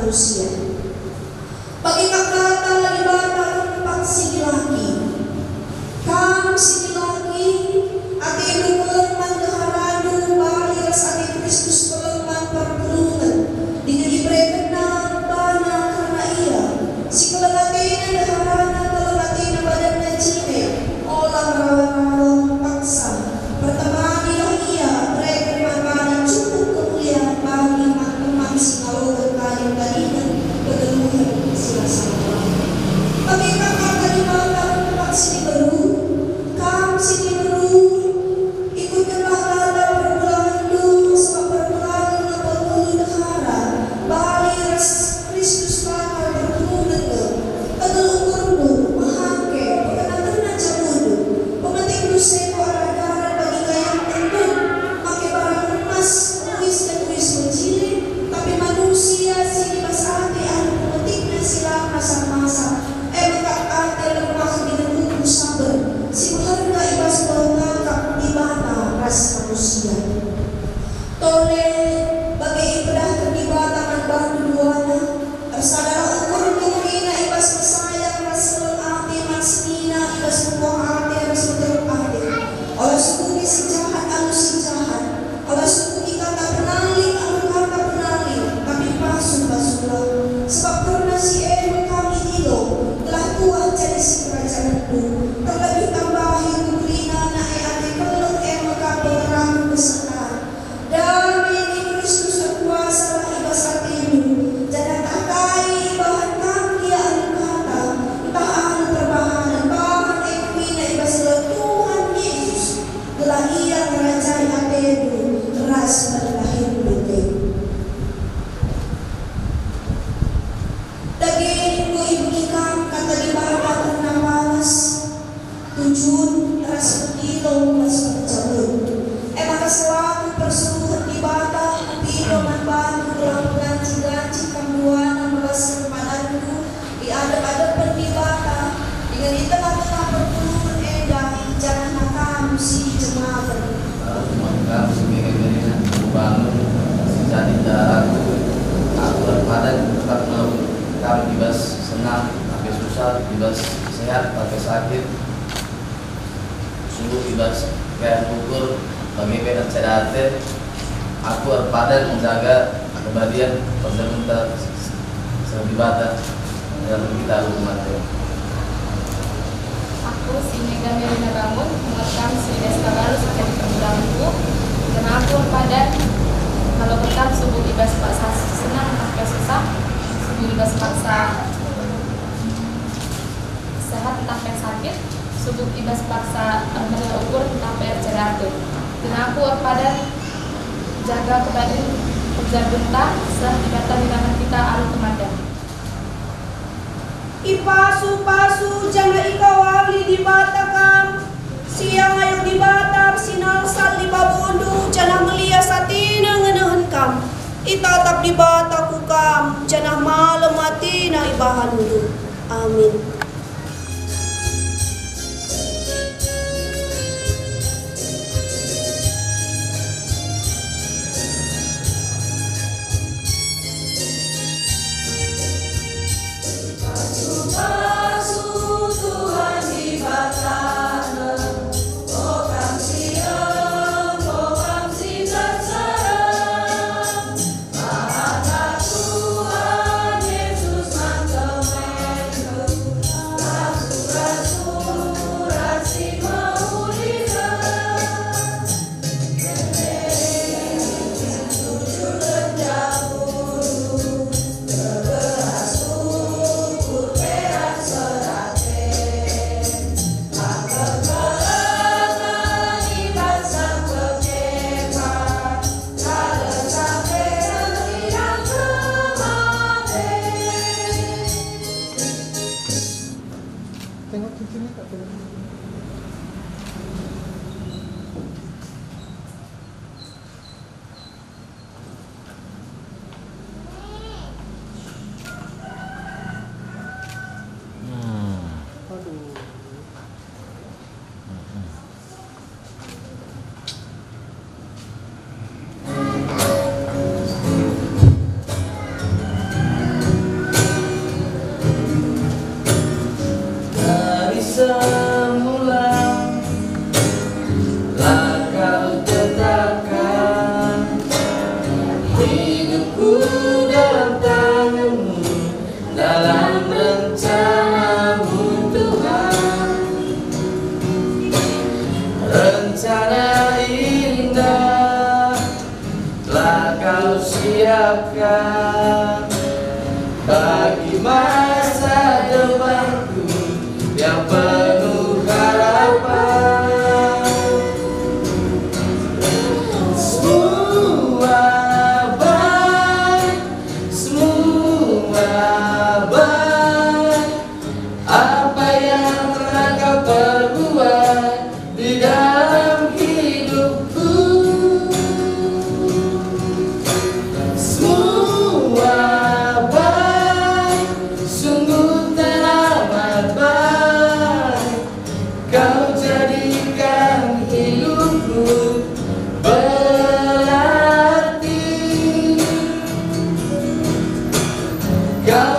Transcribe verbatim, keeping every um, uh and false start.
manusia. Bage kap kata Dibata kempak si dilaki. Kam si dilaki, atendu keleng man ndeharandu bali ras ate Kristus keleng man perpulungen, dingen iberekenNa bana kerna ia. Si keleng atena ndeharana, keleng atena badanna jine, ola merawa-rawa paksa. Pertemanilah ia, bereken man bana cukup kemulian bagi teman-teman si ngaloken tading-tadingen kegeluhen si la salah. Bage kap kata Dibata kempak si diberu, kam si diberu, ikutkenlah kata perpulangenndu, sebab perpulangen ngepulung ndehara, bali ras Kristus bakal berpulungen nge. Tegel ukurndu, mehangke, pekena-kena jabundu, pemetikndu seko arah darat bagi kayang tendun, make barang emas, uis, dan uis mejile, tapi manusia si i bas ate alu pemetikna si la masak-masak, e me kap ate lemah dingen ukur saber, si meherga i bas ngakap Dibata ras manusia. Tole, bage ipedahken Dibata man bandu duana, ersadalah ukurndu kerina i bas kesayang ras keleng ate man senina, i bas mepuah ate ras meteruk ate. Ola sukupi si jahat alu si jahat, ola sukupi kata penali alu kata penali, tapi pasu-pasulah. Sebab kerna si e me kam idilo, gelah kuah jadi sikerajanenndu. Terlebih tambahi ku kerina nae ate keleng e me kam penggerakku kesetan. Dame ni Kristus erkuasalah i bas atendu, janah ntah kai ibahan kam gia alu kata, ntah alu perbahanen, bahan e kerina i bas gelar Tuhan Yesus, gelah Ia ngerajai atendu ras perdahinndu pe. Dage enggo ibegi kam kata Dibata kerna palas, tujun ras pengilo ras pejabun. E maka selaku persuruhen Dibata, kupindo man bandu gelah peganci-ganci kam duana melasken padanndu i adep-adepen Dibata, dingen i tengah-tengah perpulungen enda, janahna kam si jemaken. Lalu maka si mega-megana kubangun si jadi daraku, aku erpadan tetap ngaloken kam i bas senang ntah pe susah, i bas sehat ntah pe sakit, subuk i bas keadaan ukur, bage pe erceda ate. Aku erpadan menjaga kebadian perjabunta seh Dibata dalam kita alu kemate. Aku si mega-megana bangun, muat kam si desa baru si jadi perbulangenku, kerna aku erpadan ngaloken kam subuk i bas paksa senang ntah pe susah, subuk i bas paksa sehat ntah pe sakit, subuk i bas paksa ermeriah ukur ntah pe erceda ate. Kerna aku erpadan jaga kebadian perjabunta seh Dibata ngidangen kita alu kematen. Ipasu-pasu janah ikawali Dibata kam, si iangayung Dibata ersinalsal i babundu janah melias ateNa ngenehen kam. Itatap Dibata ku kam, janah malem ateNa ibahanndu. Amin. Bagi masa depanku yang penuh harapan, semua baik, semua baik. Apa yang pernah kau perbuat di dalam hidupku, semua baik, sungguh teramat baik. Kau jadikan hidupku berarti. Kau